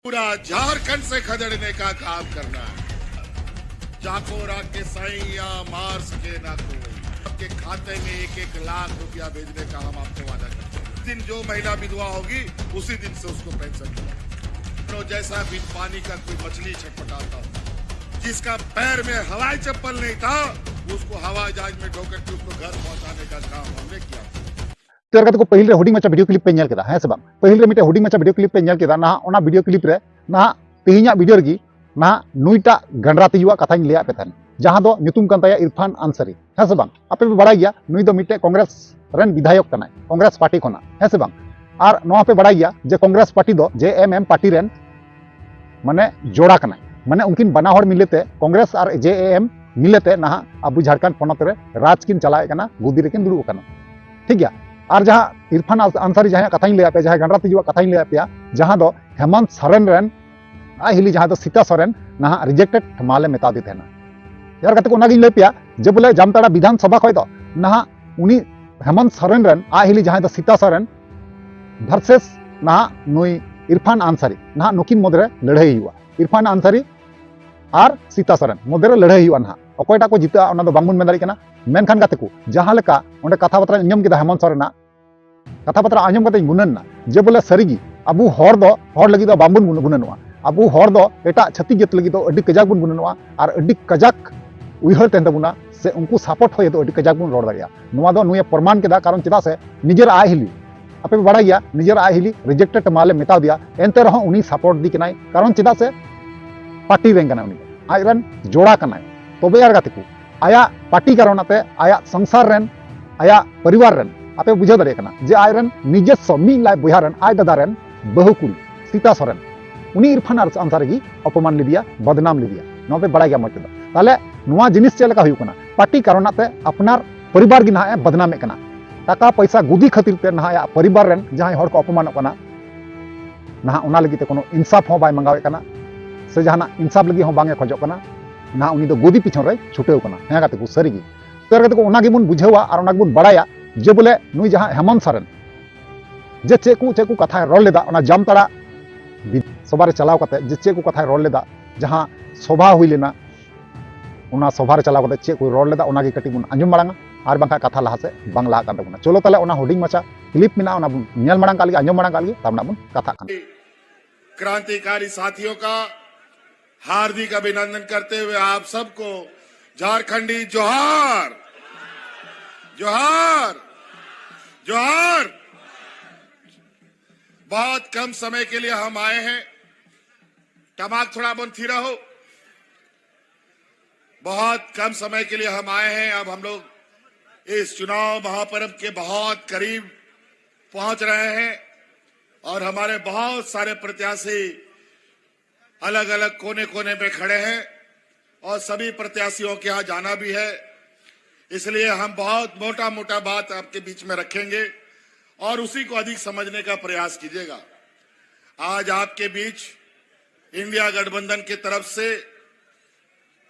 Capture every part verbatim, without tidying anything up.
पूरा झारखंड से खदेड़ने का काम करना है। जाकोरा के सैया मार सके ना कोई। आपके खाते में एक एक लाख रुपया भेजने का हम आपको वादा करते हैं। जिस दिन जो महिला विधवा होगी, उसी दिन से उसको पेंशन मिलेगा। तो जैसा भी पानी का कोई मछली छटपटाता हो, जिसका पैर में हवाई चप्पल नहीं था, उसको हवाई जहाज में ढो करके उसको घर पहुंचाने का काम हमने किया। ᱛᱚ ᱜᱟᱛᱮ ᱠᱚ, ᱯᱟᱹᱦᱤᱞ ᱨᱮ ᱦᱩᱰᱤᱧ ᱢᱟᱪᱷᱟ ᱵᱷᱤᱰᱤᱭᱳ ᱠᱞᱤᱯ ᱯᱮ ᱧᱮᱞ ᱠᱮᱫᱟ, ᱦᱮᱸ ᱥᱮ ᱵᱟᱝ? ᱯᱟᱹᱦᱤᱞ ᱨᱮ ᱢᱤᱫᱴᱮᱱ ᱦᱩᱰᱤᱧ ᱢᱟᱪᱷᱟ ᱵᱷᱤᱰᱤᱭᱳ ᱠᱞᱤᱯ ᱯᱮ ᱧᱮᱞ ᱠᱮᱫᱟ᱾ ᱱᱟᱦᱟᱜ ᱚᱱᱟ ᱵᱷᱤᱰᱤᱭᱳ ᱠᱞᱤᱯ ᱨᱮ, ᱱᱟᱦᱟᱜ ᱛᱮᱦᱮᱧᱟᱜ ᱵᱷᱤᱰᱤᱭᱳ ᱨᱮᱜᱮ ᱱᱟᱦᱟᱜ ᱱᱩᱭᱴᱟᱜ ᱜᱟᱸᱰᱨᱟ ᱛᱤᱡᱩᱣᱟᱜ ᱠᱟᱛᱷᱟᱧ ᱞᱟᱹᱭᱟᱫ ᱯᱮ ᱛᱟᱦᱮᱱ, ᱡᱟᱦᱟᱸ ᱫᱚ ᱧᱩᱛᱩᱢ ᱠᱟᱱ ᱛᱟᱭᱟ ᱤᱨᱯᱷᱟᱱ ᱟᱱᱥᱟᱨᱤ, ᱦᱮᱸ ᱥᱮ ᱵᱟᱝ? ᱟᱯᱮ ᱯᱮ ᱵᱟᱲᱟᱭ ᱜᱮᱭᱟ, ᱱᱩᱭ ᱫᱚ ᱢᱤᱫᱴᱮᱡ ᱠᱚᱝᱜᱨᱮᱥ ᱨᱮᱱ ᱵᱤᱫᱷᱟᱭᱚᱠ ᱠᱟᱱᱟᱭ, ᱠᱚᱝᱜᱨᱮᱥ ᱯᱟᱨᱴᱤ ᱠᱷᱚᱱᱟᱜ, ᱦᱮᱸ ᱥᱮ ᱵᱟᱝ? ᱟᱨ ᱱᱚᱣᱟ ᱯᱮ ᱵᱟᱲᱟᱭ ᱜᱮᱭᱟ ᱡᱮ ᱠᱚᱝᱜᱨᱮᱥ ᱯᱟᱨᱴᱤ ᱫᱚ ᱡᱮ ᱮᱢ ᱮᱢ ᱯᱟᱨᱴᱤ ᱨᱮᱱ ᱢᱟᱱᱮ ᱡᱚᱲᱟ ᱠᱟᱱᱟᱭ᱾ ᱢᱟᱱᱮ ᱩᱱᱠᱤᱱ ᱵᱟᱱᱟ ᱦᱚᱲ ᱢᱤᱞᱮᱛᱮ, ᱠᱚᱝᱜᱨᱮᱥ ᱟᱨ ᱡᱮ ᱮ ᱮᱢ ᱢᱤᱞᱮᱛᱮ ᱱᱟᱦᱟᱜ ᱟᱵᱚ ᱡᱷᱟᱲᱠᱷᱚᱸᱰ ᱯᱚᱱᱚᱛ ᱨᱮ ᱨᱟᱡᱽ ᱠᱤᱱ ᱪᱟᱞᱟᱣᱮᱫ ᱠᱟᱱᱟ, ᱜᱚᱫᱤ ᱨᱮᱠᱤᱱ ᱫᱩᱲᱩᱵ ᱟᱠᱟᱱᱟ᱾ ᱴᱷᱤᱠ ᱜᱮᱭᱟ᱾ ᱟᱨ ᱡᱟᱦᱟᱸ ᱤᱨᱯᱷᱟᱱ ᱟᱱᱥᱟᱨᱤ ᱡᱟᱦᱟᱸᱭᱟᱜ ᱠᱟᱛᱷᱟᱧ ᱞᱟᱹᱭᱟᱫ ᱯᱮᱭᱟ, ᱡᱟᱦᱟᱸᱭ ᱜᱟᱸᱰᱨᱟ ᱛᱤᱡᱩᱣᱟᱜ ᱠᱟᱛᱷᱟᱧ ᱞᱟᱹᱭᱟᱫ ᱯᱮᱭᱟ, ᱡᱟᱦᱟᱸ ᱫᱚ ᱦᱮᱢᱚᱱᱛ ᱥᱚᱨᱮᱱ ᱨᱮᱱ ᱟᱡ ᱦᱤᱞᱤ, ᱡᱟᱦᱟᱸᱭ ᱫᱚ ᱥᱤᱛᱟ ᱥᱚᱨᱮᱱ, ᱱᱟᱦᱟᱜ ᱨᱤᱡᱮᱠᱴᱮᱰ ᱢᱟᱞᱮ ᱢᱮᱛᱟ ᱫᱮ ᱛᱟᱦᱮᱱᱟ᱾ ᱮᱨ ᱠᱟᱛᱮ ᱠᱚ ᱚᱱᱟᱜᱤᱧ ᱞᱟᱹᱭ ᱯᱮᱭᱟ ᱡᱮ ᱵᱚᱞᱮ ᱡᱟᱢᱛᱟᱲᱟ ᱵᱤᱫᱷᱟᱱ ᱥᱚᱵᱷᱟ ᱠᱷᱚᱡ ᱫᱚ ᱱᱟᱦᱟᱜ ᱩᱱᱤ ᱦᱮᱢᱚᱱᱛ ᱥᱚᱨᱮᱱ ᱨᱮᱱ ᱟᱡ ᱦᱤᱞᱤ, ᱡᱟᱦᱟᱸᱭ ᱫᱚ ᱥᱤᱛᱟ ᱥᱚᱨᱮᱱ ᱵᱷᱟᱨᱥᱮᱥ ᱱᱟᱦᱟᱜ ᱱᱩᱭ ᱤᱨᱯᱷᱟᱱ ᱟᱱᱥᱟᱨᱤ, ᱱᱟᱦᱟᱜ ᱱᱩᱠᱤᱱ ᱢᱩᱫᱽᱨᱮ ᱞᱟᱹᱲᱦᱟᱹᱭ ᱦᱩᱭᱩᱜᱼᱟ᱾ ᱤᱨᱯᱷᱟᱱ ᱟᱱᱥᱟᱨᱤ ᱟᱨ ᱥᱤᱛᱟ ᱥᱚᱨᱮᱱ ᱢᱚᱫᱽᱫᱷᱮ ᱨᱮ ᱞᱟᱹᱲᱦᱟᱹᱭ ᱦᱩᱭᱩᱜᱼᱟ ᱱᱟᱦᱟᱜ᱾ ᱚᱠᱚᱭᱴᱟᱜ ᱠᱚ ᱡᱤᱛᱟᱹᱜᱼᱟ, ᱚᱱᱟ ᱫᱚ ᱵᱟᱝᱵᱚᱱ ᱢᱮᱱ ᱫᱟᱲᱮᱭᱟᱜ ᱠᱟᱱᱟ᱾ ᱢᱮᱱᱠᱷᱟᱱ ᱜᱟᱛᱮ ᱠᱚ, ᱡᱟᱦᱟᱸ ᱞᱮᱠᱟ ᱚᱸᱰᱮ ᱠᱟᱛᱷᱟ ᱵᱟᱛᱨᱟᱧ ᱟᱸᱡᱚᱢ ᱠᱮᱫᱟ ᱦᱮᱢᱚᱱᱛ ᱥᱚᱨᱮᱱᱟᱜ, ᱠᱟᱛᱷᱟ ᱵᱟᱛᱨᱟ ᱟᱸᱡᱚᱢ ᱠᱟᱛᱮᱧ ᱜᱩᱱᱟᱹᱱ ᱮᱱᱟ ᱡᱮ ᱵᱚᱞᱮ ᱥᱟᱹᱨᱤᱜᱮ ᱟᱵᱚ ᱦᱚᱲ ᱫᱚ ᱦᱚᱲ ᱞᱟᱹᱜᱤᱫ ᱫᱚ ᱵᱟᱝᱵᱚᱱ ᱜᱩᱱᱟᱹᱱᱚᱜᱼᱟ᱾ ᱟᱵᱚ ᱦᱚᱲ ᱫᱚ ᱮᱴᱟᱜ ᱪᱷᱟᱹᱛᱤᱠ ᱡᱟᱹᱛ ᱞᱟᱹᱜᱤᱫ ᱫᱚ ᱟᱹᱰᱤ ᱠᱟᱡᱟᱠ ᱵᱚᱱ ᱜᱩᱱᱟᱹᱱᱚᱜᱼᱟ ᱟᱨ ᱟᱹᱰᱤ ᱠᱟᱡᱟᱠ ᱩᱭᱦᱟᱹᱨ ᱛᱟᱦᱮᱱ ᱛᱟᱵᱚᱱᱟ, ᱥᱮ ᱩᱱᱠᱩ ᱥᱟᱯᱳᱨᱴ ᱦᱚᱸ ᱟᱹᱰᱤ ᱠᱟᱡᱟᱠ ᱵᱚᱱ ᱨᱚᱲ ᱫᱟᱲᱮᱭᱟᱜᱼᱟ᱾ ᱱᱚᱣᱟ ᱫᱚ ᱱᱩᱭᱮ ᱯᱨᱚᱢᱟᱱ ᱠᱮᱫᱟ, ᱠᱟᱨᱚᱱ ᱪᱮᱫᱟᱜ ᱥᱮ ᱱᱤᱡᱮᱨ ᱟᱡ ᱦᱤᱞᱤ, ᱟᱯᱮ ᱯᱮ ᱵᱟᱲᱟᱭ ᱜᱮᱭᱟ, ᱱᱤᱡᱮᱨ ᱟᱡ ᱦᱤᱞᱤ ᱨᱤᱡᱮᱠᱴᱮᱰ ᱢᱟᱞᱮ ᱢᱮᱛᱟ ᱫᱮᱭᱟ, ᱮᱱᱛᱮ ᱨᱮᱦᱚᱸ ᱩᱱᱤ ᱥᱟᱯᱳᱨᱴ ᱫᱤ ᱠᱟᱱᱟᱭ, ᱠᱟᱨᱚᱱ ᱪᱮᱫᱟᱜ ᱥᱮ ᱯᱟᱨᱴᱤ ᱨᱮᱱ ᱠᱟᱱᱟᱭ, ᱩᱱᱤ ᱫᱚ ᱟᱡ ᱨᱮᱱ ᱡᱚᱲᱟ ᱠᱟᱱᱟᱭ᱾ ᱛᱚᱵᱮ ᱟᱨ ᱜᱟᱛᱮ ᱠᱚ, ᱟᱭᱟᱜ ᱯᱟᱨᱴᱤ ᱠᱟᱨᱚᱱ ᱟᱛᱮ ᱟᱭᱟᱜ ᱥᱚᱝᱥᱟᱨ ᱨᱮᱱ, ᱟᱭᱟᱜ ᱯᱚᱨᱤᱵᱟᱨ ᱨᱮᱱ, ᱟᱯᱮ ᱵᱩᱡᱷᱟᱹᱣ ᱫᱟᱲᱮᱭᱟᱜ ᱠᱟᱱᱟ ᱡᱮ ᱟᱡ ᱨᱮᱱ ᱱᱤᱡᱮᱥᱥᱚ ᱢᱤᱫ ᱞᱟᱡ ᱵᱚᱭᱦᱟ ᱨᱮᱱ ᱟᱡ ᱫᱟᱫᱟ ᱨᱮᱱ ᱵᱟᱹᱦᱩ ᱠᱩᱲᱤ ᱥᱤᱛᱟ ᱥᱚᱨᱮᱱ, ᱩᱱᱤ ᱤᱨᱯᱷᱟᱱ ᱟᱨ ᱟᱱᱥᱟᱨᱤ ᱜᱮ ᱚᱯᱚᱢᱟᱱ ᱞᱮᱫᱮᱭᱟ, ᱵᱚᱫᱱᱟᱢ ᱞᱮᱫᱮᱭᱟ᱾ ᱱᱚᱣᱟ ᱯᱮ ᱵᱟᱲᱟᱭ ᱜᱮᱭᱟ ᱢᱚᱡᱽ ᱛᱮᱫᱚ᱾ ᱛᱟᱦᱞᱮ ᱱᱚᱣᱟ ᱡᱤᱱᱤᱥ ᱪᱮᱫ ᱞᱮᱠᱟ ᱦᱩᱭᱩᱜ ᱠᱟᱱᱟ? ᱯᱟᱨᱴᱤ ᱠᱟᱨᱚᱱ ᱟᱛᱮ ᱟᱯᱱᱟᱨ ᱯᱚᱨᱤᱵᱟᱨ ᱜᱮ ᱱᱟᱦᱟᱜ ᱮ ᱵᱚᱫᱱᱟᱢᱮᱫ ᱠᱟᱱᱟ᱾ ᱴᱟᱠᱟ ᱯᱚᱭᱥᱟ ᱜᱩᱫᱤ ᱠᱷᱟᱹᱛᱤᱨ ᱛᱮ ᱱᱟᱦᱟᱜ ᱟᱭᱟᱜ ᱯᱚᱨᱤᱵᱟᱨ ᱨᱮᱱ ᱡᱟᱦᱟᱸᱭ ᱦᱚᱲ ᱠᱚ ᱚᱯᱚᱢᱟᱱᱚᱜ ᱠᱟᱱᱟ, ᱱᱟᱦᱟᱜ ᱚᱱᱟ ᱞᱟᱹᱜᱤᱫ ᱛᱮ ᱠᱳᱱᱳ ᱤᱱᱥᱟᱯ ᱦᱚᱸ ᱵᱟᱭ ᱢᱟᱸᱜᱟᱣᱮᱫ ᱠᱟᱱᱟ, ᱥᱮ ᱡᱟᱦᱟᱱᱟᱜ ᱤᱱᱥᱟᱯ ᱞᱟᱹᱜᱤᱫ ᱦᱚᱸ ᱵᱟᱝ ᱮ ᱠᱷᱚᱡᱚᱜ ᱠᱟᱱᱟ᱾ ᱱᱟᱦᱟᱜ ᱩᱱᱤ ᱫᱚ ᱜᱚᱫᱤ ᱯᱤᱪᱷᱚᱱ ᱨᱮᱭ ᱪᱷᱩᱴᱟᱹᱣ ᱠᱟᱱᱟ᱾ ᱦᱮᱸ ᱜᱟᱛᱮ ᱠᱚ, ᱥᱟᱹᱨᱤ ᱜᱮ᱾ ᱛᱚ ᱜᱟᱛᱮ ᱠᱚ, ᱚᱱᱟ ᱜᱮᱵᱚᱱ ᱵᱩᱡᱷᱟᱹᱣᱟ ᱟᱨ ᱚᱱᱟ ᱜᱮᱵᱚᱱ ᱵᱟᱲᱟᱭᱟ ᱡᱮ ᱵᱚᱞᱮ ᱱᱩᱭ ᱡᱟᱦᱟᱸ ᱦᱮᱢᱚᱱᱛ ᱥᱚᱨᱮᱱ ᱡᱮ ᱪᱮᱫ ᱠᱚ, ᱪᱮᱫ ᱠᱚ ᱠᱟᱛᱷᱟᱭ ᱨᱚᱲ ᱞᱮᱫᱟ, ᱚᱱᱟ ᱡᱟᱢᱛᱟᱲᱟ ᱵᱤᱫ- ᱥᱚᱵᱷᱟ ᱨᱮ ᱪᱟᱞᱟᱣ ᱠᱟᱛᱮ ᱡᱮ ᱪᱮᱫ ᱠᱚ ᱠᱟᱛᱷᱟᱭ ᱨᱚᱲ ᱞᱮᱫᱟ, ᱡᱟᱦᱟᱸ ᱥᱚᱵᱷᱟ ᱦᱩᱭ ᱞᱮᱱᱟ, ᱚᱱᱟ ᱥᱚᱵᱷᱟ ᱨᱮ ᱪᱟᱞᱟᱣ ᱠᱟᱛᱮ ᱪᱮᱫ ᱠᱚᱭ ᱨᱚᱲ ᱞᱮᱫᱟ, ᱚᱱᱟ ᱜᱮ ᱠᱟᱹᱴᱤᱡ ᱵᱚᱱ ᱟᱸᱡᱚᱢ ᱢᱟᱲᱟᱝᱟ, ᱟᱨ ᱵᱟᱝᱠᱷᱟᱱ ᱠᱟᱛᱷᱟ ᱞᱟᱦᱟ ᱥᱮᱫ ᱵᱟᱝ ᱞᱟᱦᱟᱜ ᱠᱟᱱ ᱛᱟᱵᱚᱱᱟ᱾ ᱪᱚᱞᱚ ᱛᱟᱦᱞᱮ ᱚᱱᱟ ᱦᱩᱰᱤᱧ ᱢᱟᱪᱷᱟ ᱠᱞᱤᱯ ᱢᱮᱱᱟᱜᱼᱟ, ᱚᱱᱟ ᱵᱚᱱ ᱧᱮᱞ ᱢᱟᱲᱟᱝ ᱠᱟᱜ ᱞᱮᱜᱮ, ᱟᱸᱡᱚᱢ ᱢᱟᱲᱟᱝ ᱠᱟᱜ ᱞᱮᱜᱮ, ᱛᱟᱨ ᱱᱟᱜ ᱵᱚᱱ ᱠᱟᱛᱷᱟᱜ ᱠᱟᱱᱟ᱾ क्रांतिकारी साथियों का हार्दिक अभिनंदन करते हुए आप सबको झारखंडी जोहार, जोहार, जोहार। बहुत कम समय के लिए हम आए हैं, टमाक थोड़ा बंद थी रहो। बहुत कम समय के लिए हम आए हैं। अब हम लोग इस चुनाव महापर्व के बहुत करीब पहुंच रहे हैं और हमारे बहुत सारे प्रत्याशी अलग अलग कोने कोने में खड़े हैं और सभी प्रत्याशियों के यहाँ जाना भी है। इसलिए हम बहुत मोटा मोटा बात आपके बीच में रखेंगे और उसी को अधिक समझने का प्रयास कीजिएगा। आज आपके बीच इंडिया गठबंधन की तरफ से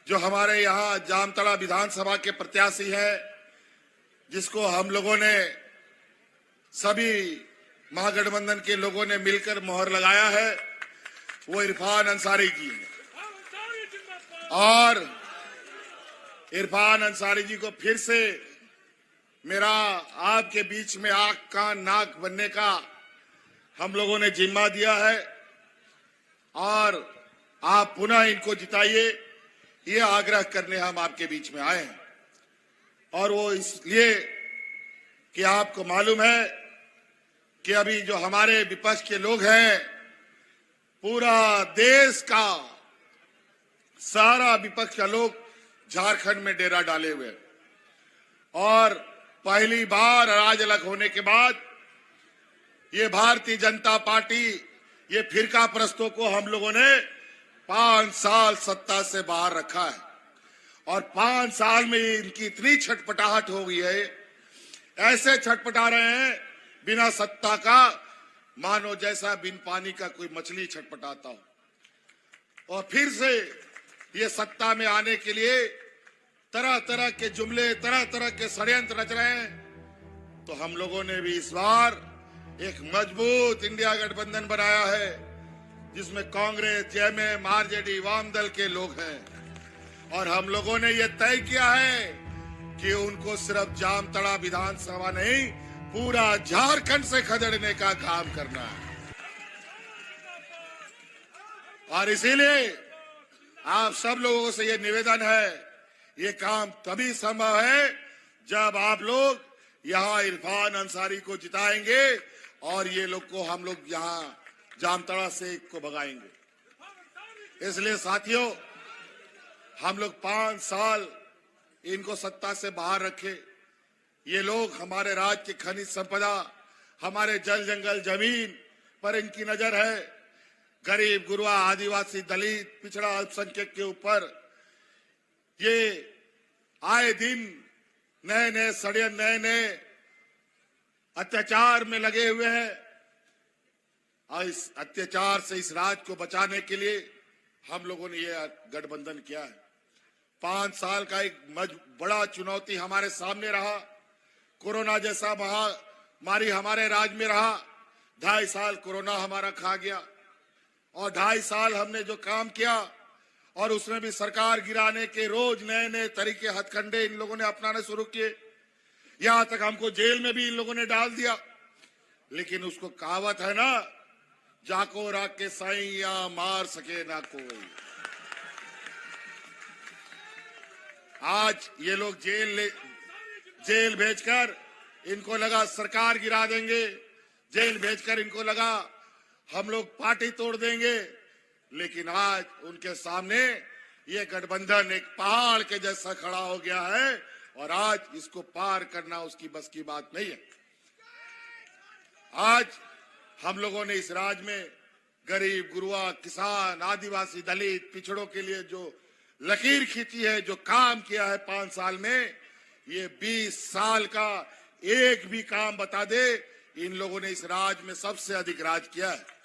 जो हमारे यहाँ जामताड़ा विधानसभा के प्रत्याशी हैं, जिसको हम लोगों ने, सभी महागठबंधन के लोगों ने मिलकर मोहर लगाया है, वो इरफान अंसारी जी हैं। और इरफान अंसारी जी को फिर से मेरा आपके बीच में आंख कान नाक बनने का हम लोगों ने जिम्मा दिया है और आप पुनः इनको जिताइए, ये आग्रह करने हम आपके बीच में आए हैं। और वो इसलिए कि आपको मालूम है कि अभी जो हमारे विपक्ष के लोग हैं, पूरा देश का सारा विपक्ष का लोग झारखंड में डेरा डाले हुए हैं। और पहली बार राज्य अलग होने के बाद ये भारतीय जनता पार्टी, ये फिरका परस्तों को हम लोगों ने पांच साल सत्ता से बाहर रखा है और पांच साल में इनकी इतनी छटपटाहट हो गई है, ऐसे छटपटा रहे हैं बिना सत्ता का, मानो जैसा बिन पानी का कोई मछली छटपटाता हो। और फिर से ये सत्ता में आने के लिए तरह तरह के जुमले, तरह तरह के षड्यंत्र रच रहे हैं। तो हम लोगों ने भी इस बार एक मजबूत इंडिया गठबंधन बनाया है। जिसमें कांग्रेस, जेएमएम, आरजेडी, वाम दल के लोग हैं। और हम लोगों ने यह तय किया है कि उनको सिर्फ जामताड़ा विधानसभा नहीं, पूरा झारखंड से खदेड़ने का काम करना है। और इसीलिए आप सब लोगों से यह निवेदन है, ये काम तभी संभव है जब आप लोग यहाँ इरफान अंसारी को जिताएंगे और ये लोग को, हम लोग यहाँ जामताड़ा से को भगाएंगे। इसलिए साथियों, हम लोग पांच साल इनको सत्ता से बाहर रखे। ये लोग हमारे राज्य की खनिज संपदा, हमारे जल जंगल जमीन पर इनकी नजर है। गरीब गुरबा, आदिवासी, दलित, पिछड़ा, अल्पसंख्यक के ऊपर ये आए दिन नए नए षड्यंत्र, नए नए अत्याचार में लगे हुए हैं। और इस अत्याचार से इस राज को बचाने के लिए हम लोगों ने यह गठबंधन किया है। पांच साल का एक मज-, बड़ा चुनौती हमारे सामने रहा। कोरोना जैसा महामारी हमारे राज्य में रहा। ढाई साल कोरोना हमारा खा गया और ढाई साल हमने जो काम किया, और उसमें भी सरकार गिराने के रोज नए नए तरीके, हथकंडे इन लोगों ने अपनाने शुरू किए। यहां तक हमको जेल में भी इन लोगों ने डाल दिया। लेकिन उसको कहावत है ना, "जाको राख के साईं, या मार सके ना कोई।" आज ये लोग जेल ले, जेल भेजकर इनको लगा सरकार गिरा देंगे, जेल भेजकर इनको लगा हम लोग पार्टी तोड़ देंगे। लेकिन आज उनके सामने ये गठबंधन एक पहाड़ के जैसा खड़ा हो गया है और आज इसको पार करना उसकी बस की बात नहीं है। आज हम लोगों ने इस राज में गरीब गुरबा, किसान, आदिवासी, दलित, पिछड़ों के लिए जो लकीर खींची है, जो काम किया है पांच साल में, ये बीस साल का एक भी काम बता दे, इन लोगों ने इस राज में सबसे अधिक राज किया है।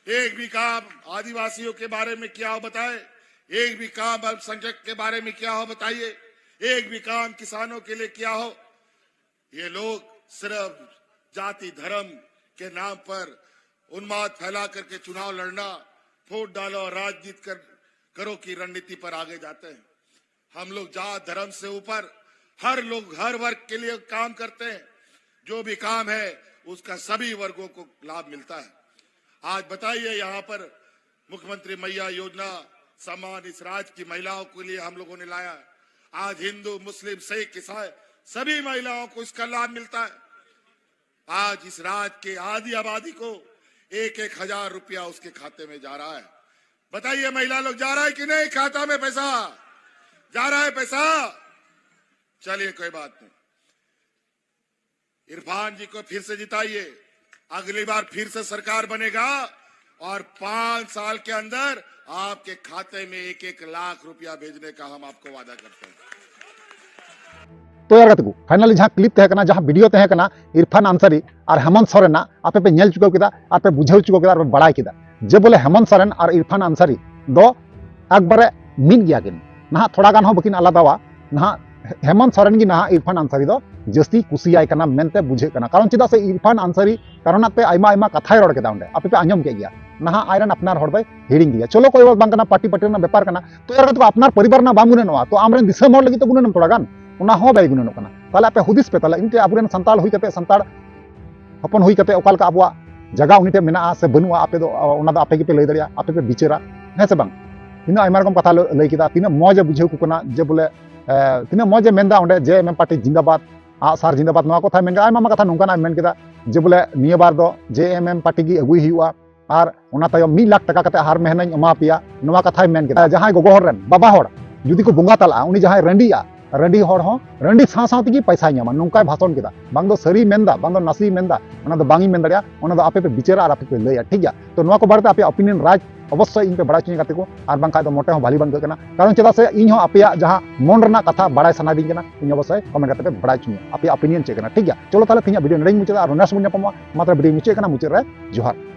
एक भी काम आदिवासियों के बारे में किया हो बताए, एक भी काम अल्पसंख्यक के बारे में किया हो बताइए, एक भी काम किसानों के लिए किया हो। ये लोग सिर्फ जाति धर्म के नाम पर उन्माद फैला करके चुनाव लड़ना, वोट डालो और राजनीति कर, करो की रणनीति पर आगे जाते हैं। हम लोग जात धर्म से ऊपर हर लोग, हर वर्ग के लिए काम करते हैं। जो भी काम है, उसका सभी वर्गों को लाभ मिलता है। आज बताइए, यहाँ पर मुख्यमंत्री मैया योजना सम्मान इस राज्य की महिलाओं के लिए हम लोगों ने लाया है। आज हिंदू, मुस्लिम, सिख, ईसाई सभी महिलाओं को इसका लाभ मिलता है। आज इस राज्य के आधी आबादी को एक एक हजार रुपया उसके खाते में जा रहा है। बताइए महिला लोग, जा रहा है कि नहीं खाता में पैसा? जा रहा है पैसा? चलिए, कोई बात नहीं। इरफान जी को फिर से जिताइए, अगली बार फिर से सरकार बनेगा और पांच साल के अंदर आपके खाते में एक एक लाख रुपया भेजने का हम आपको वादा करते हैं। ᱛᱚ ᱭᱟᱨ ᱜᱟᱛᱮ ᱠᱚ, finally ᱡᱟᱦᱟᱸ clip ᱛᱟᱦᱮᱸ ᱠᱟᱱᱟ, ᱡᱟᱦᱟᱸ video ᱛᱟᱦᱮᱸ ᱠᱟᱱᱟ ᱤᱨᱯᱷᱟᱱ ᱟᱱᱥᱟᱨᱤ ᱟᱨ ᱦᱮᱢᱚᱱᱛ ᱥᱚᱨᱮᱱᱟᱜ, ᱟᱯᱮ ᱯᱮ ᱧᱮᱞ ᱪᱩᱠᱟᱹᱣ ᱠᱮᱫᱟ ᱟᱨ ᱯᱮ ᱵᱩᱡᱷᱟᱹᱣ ᱪᱩᱠᱟᱹᱣ ᱠᱮᱫᱟ ᱟᱨ ᱯᱮ ᱵᱟᱲᱟᱭ ᱠᱮᱫᱟ ᱡᱮ ᱵᱚᱞᱮ ᱦᱮᱢᱚᱱᱛ ᱥᱚᱨᱮᱱ ᱟᱨ ᱤᱨᱯᱷᱟᱱ ᱟᱱᱥᱟᱨᱤ ᱫᱚ ᱮᱠᱵᱟᱨᱮ ᱢᱤᱫ ᱜᱮᱭᱟ ᱠᱤᱱ᱾ ᱱᱟᱦᱟᱜ ᱛᱷᱚᱲᱟ ᱜᱟᱱ ᱦᱚᱸ ᱵᱟᱹᱠᱤᱱ ᱟᱞᱟᱫᱟᱣᱟ᱾ ᱱᱟᱦᱟᱜ ᱦᱮᱢᱚᱱᱛ ᱥᱚᱨᱮᱱ ᱜᱮ ᱱᱟᱦᱟᱜ ᱤᱨᱯᱷᱟᱱ ᱟᱱᱥᱟᱨᱤ ᱫᱚ ᱡᱟᱹᱥᱛᱤ ᱠᱩᱥᱤᱭᱟᱭ ᱠᱟᱱᱟ ᱢᱮᱱᱛᱮ ᱵᱩᱡᱷᱟᱹᱜ ᱠᱟᱱᱟ᱾ ᱠᱟᱨᱚᱱ ᱪᱮᱫᱟᱜ ᱥᱮ ᱤᱨᱯᱷᱟᱱ ᱟᱱᱥᱟᱨᱤ ᱠᱟᱨᱚᱱᱟᱜ ᱛᱮ ᱟᱭᱢᱟ ᱟᱭᱢᱟ ᱠᱟᱛᱷᱟᱭ ᱨᱚᱲ ᱠᱮᱫᱟ ᱚᱸᱰᱮ, ᱟᱯᱮ ᱯᱮ ᱟᱸᱡᱚᱢ ᱠᱮᱫ ᱜᱮᱭᱟ᱾ ᱱᱟᱦᱟᱜ ᱟᱡᱨᱮᱱ ᱟᱯᱱᱟᱨ ᱦᱚᱲ ᱫᱚᱭ ᱦᱤᱲᱤᱧ ᱠᱮᱫᱟ᱾ ᱪᱚᱞᱚ ᱠᱚᱭ ᱵᱟᱝ ᱠᱟᱱᱟ, ᱯᱟᱨᱴᱤ ᱯᱟᱨᱴᱤ ᱨᱮᱱᱟᱜ ᱵᱮᱯᱟᱨ ᱠᱟᱱᱟ᱾ ᱛᱚ ᱭᱟᱨ ᱜᱟᱛᱮ ᱠᱚ, ᱟᱯᱱᱟᱨ ᱯᱚᱨᱤᱵᱟᱨ ᱨᱮᱱᱟᱜ ᱵᱟᱢ ᱜᱩᱱᱟᱹᱱᱚᱜᱼᱟ, ᱛᱚ ᱟᱢᱨᱮᱱ ᱫᱤᱥᱚᱢ ᱦᱚᱲ ᱞᱟᱹᱜᱤᱫ ᱛᱚ ᱜᱩᱱᱟᱹᱱᱚᱜ ᱛᱷᱚᱲᱟ ᱜᱟᱱ, ᱚᱱᱟ ᱦᱚᱸ ᱵᱟᱭ ᱜᱩᱱᱟᱹᱱᱚᱜ ᱠᱟᱱᱟ᱾ ᱛᱟᱦᱞᱮ ᱟᱯᱮ ᱦᱩᱫᱤᱥ ᱯᱮ, ᱛᱟᱦᱞᱮ ᱢᱤᱫᱴᱮᱡ ᱟᱵᱚᱨᱮᱱ ᱥᱟᱱᱛᱟᱲ ᱦᱩᱭ ᱠᱟᱛᱮ, ᱥᱟᱱᱛᱟᱲ ᱦᱚᱯᱚᱱ ᱦᱩᱭ ᱠᱟᱛᱮ ᱚᱠᱟ ᱞᱮᱠᱟ ᱟᱵᱚᱣᱟᱜ ᱡᱟᱭᱜᱟ ᱩᱱᱤ ᱴᱷᱮᱱ ᱢᱮᱱᱟᱜᱼᱟ ᱥᱮ ᱵᱟᱹᱱᱩᱜᱼᱟ, ᱟᱯᱮ ᱫᱚ ᱚᱱᱟ ᱫᱚ ᱟᱯᱮ ᱜᱮᱯᱮ ᱞᱟᱹᱭ ᱫᱟᱲᱮᱭᱟᱜᱼᱟ, ᱟᱯᱮ ᱯᱮ ᱵᱤᱪᱟᱹᱨᱟ, ᱦᱮᱸ ᱥᱮ ᱵᱟᱝ? ᱛᱤᱱᱟᱹᱜ ᱟᱭᱢᱟ ᱨᱚᱠᱚᱢ ᱠᱟᱛᱷᱟ ᱞᱟᱹ-, ᱞᱟᱹᱭ ᱠᱮᱫᱟ, ᱛᱤᱱᱟᱹᱜ ᱢᱚᱡᱽ ᱮ ᱵᱩᱡᱷᱟᱹᱣ ᱠᱚ ᱠᱟᱱᱟ ᱡᱮ ᱵᱚᱞᱮ, ᱮ, ᱛᱤᱱᱟᱹᱜ ᱢᱚᱡᱽ ᱮ ᱢᱮᱱᱫᱟ ᱚᱸᱰᱮ, "ᱡᱮ ᱮᱢ ᱮᱢ ᱯᱟᱨᱴᱤ ᱡᱤᱱᱫᱟᱵᱟᱫ, ᱟᱜᱼᱥᱟᱨ ᱡᱤᱱᱫᱟᱵᱟᱫ", ᱱᱚᱣᱟ ᱠᱟᱛᱷᱟᱭ ᱢᱮᱱ ᱠᱮᱫᱟ, ᱟᱭᱢᱟ ᱟᱭᱢᱟ ᱠᱟᱛᱷᱟ ᱱᱚᱝᱠᱟᱱᱟᱜ ᱮ ᱢᱮᱱ ᱠᱮᱫᱟ ᱡᱮ ᱵᱚᱞᱮ ᱱᱤᱭᱟᱹ ᱵᱟᱨ ᱫᱚ ᱡᱮ ᱮᱢ ᱮᱢ ᱯᱟᱨᱴᱤ ᱜᱮ ᱟᱹᱜᱩᱭ ᱦᱩᱭᱩᱜᱼᱟ, ᱟᱨ ᱚᱱᱟ ᱛᱟᱭᱚᱢ ᱢᱤᱫ ᱞᱟᱠᱷ ᱴᱟᱠᱟ ᱠᱟᱛᱮ ᱦᱟᱨ ᱢᱮᱦᱱᱟᱹᱧ ᱮᱢᱟ ᱯᱮᱭᱟ, ᱱᱚᱣᱟ ᱠᱟᱛᱷᱟᱭ ᱢᱮᱱ ᱠᱮᱫᱟ᱾ ᱡᱟᱦᱟᱸᱭ ᱜᱚᱜᱚ ᱦᱚᱲ ᱨᱮᱱ ᱵᱟᱵᱟ ᱦᱚᱲ ᱡᱩᱫᱤ ᱠᱚ ᱵᱚᱸᱜᱟ ᱛᱟᱞᱟᱜᱼᱟ, ᱩᱱᱤ ᱡᱟᱦᱟᱸᱭ ᱨᱟᱺᱰᱤᱜᱼᱟ, ᱨᱟᱺᱰᱤ ᱦᱚᱲ ᱦᱚᱸ ᱨᱟᱺᱰᱤ ᱥᱟᱶ ᱥᱟᱶ ᱛᱮᱜᱮ ᱯᱟᱭᱥᱟᱭ ᱧᱟᱢᱟ, ᱱᱚᱝᱠᱟᱭ ᱵᱷᱟᱥᱚᱱ ᱠᱮᱫᱟ᱾ ᱵᱟᱝ ᱫᱚ ᱥᱟᱹᱨᱤᱭ ᱢᱮᱱᱫᱟ, ᱵᱟᱝ ᱫᱚ ᱱᱟᱥᱮᱭ ᱢᱮᱱᱫᱟ, ᱚᱱᱟ ᱫᱚ ᱵᱟᱝ ᱤᱧ ᱢᱮᱱ ᱫᱟᱲᱮᱭᱟᱜᱼᱟ, ᱚᱱᱟ ᱫᱚ ᱟᱯᱮ ᱯᱮ ᱵᱤᱪᱟᱹᱨᱟ ᱟᱨ ᱟᱯᱮ ᱯᱮ ᱞᱟᱹᱭᱟ, ᱴᱷᱤᱠ ᱜᱮᱭᱟ? ᱛᱚ ᱱᱚᱣᱟ ᱠᱚ ᱵᱟᱨᱮᱛᱮ ᱟᱯᱮᱭᱟᱜ opinion ᱨᱟᱡᱽ ᱚᱵᱚᱥᱥᱳᱭ ᱤᱧ ᱯᱮ ᱵᱟᱲᱟᱭ ᱦᱚᱪᱚᱧᱟ ᱜᱟᱛᱮ ᱠᱚ, ᱟᱨ ᱵᱟᱝᱠᱷᱟᱡ ᱫᱚ ᱢᱚᱴᱮ ᱦᱚᱸ ᱵᱷᱟᱞᱤ ᱵᱟᱝ ᱟᱹᱭᱠᱟᱹᱜ ᱠᱟᱱᱟ᱾ ᱠᱟᱨᱚᱱ ᱪᱮᱫᱟᱜ ᱥᱮ ᱤᱧ ᱦᱚᱸ ᱟᱯᱮᱭᱟᱜ ᱡᱟᱦᱟᱸ ᱢᱚᱱ ᱨᱮᱱᱟᱜ ᱠᱟᱛᱷᱟ ᱵᱟᱲᱟᱭ ᱥᱟᱱᱟᱭᱤᱫᱤᱧ ᱠᱟᱱᱟ, ᱤᱧ ᱚᱵᱚᱥᱥᱳᱭ comment ᱠᱟᱛᱮ ᱯᱮ ᱵᱟᱲᱟᱭ ᱦᱚᱪᱚᱧᱟ ᱟᱯᱮᱭᱟᱜ opinion ᱪᱮᱫ ᱠᱟᱱᱟ, ᱴᱷᱤᱠ ᱜᱮᱭᱟ? ᱪᱚᱞᱚ ᱛᱟᱦᱞᱮ ᱛᱮᱦᱮᱧᱟᱜ video ᱱᱚᱰᱮᱧ ᱢᱩᱪᱟᱹᱫᱟ, ᱟᱨ next ᱵᱚᱱ ᱧᱟᱯᱟᱢᱚᱜᱼᱟ᱾ ᱢᱟ ᱛᱟᱦᱞᱮ video ᱢᱩᱪᱟᱹᱫ ᱠᱟᱱᱟ, ᱢᱩᱪᱟᱹᱫ ᱨᱮ ᱡᱚᱦᱟᱨ᱾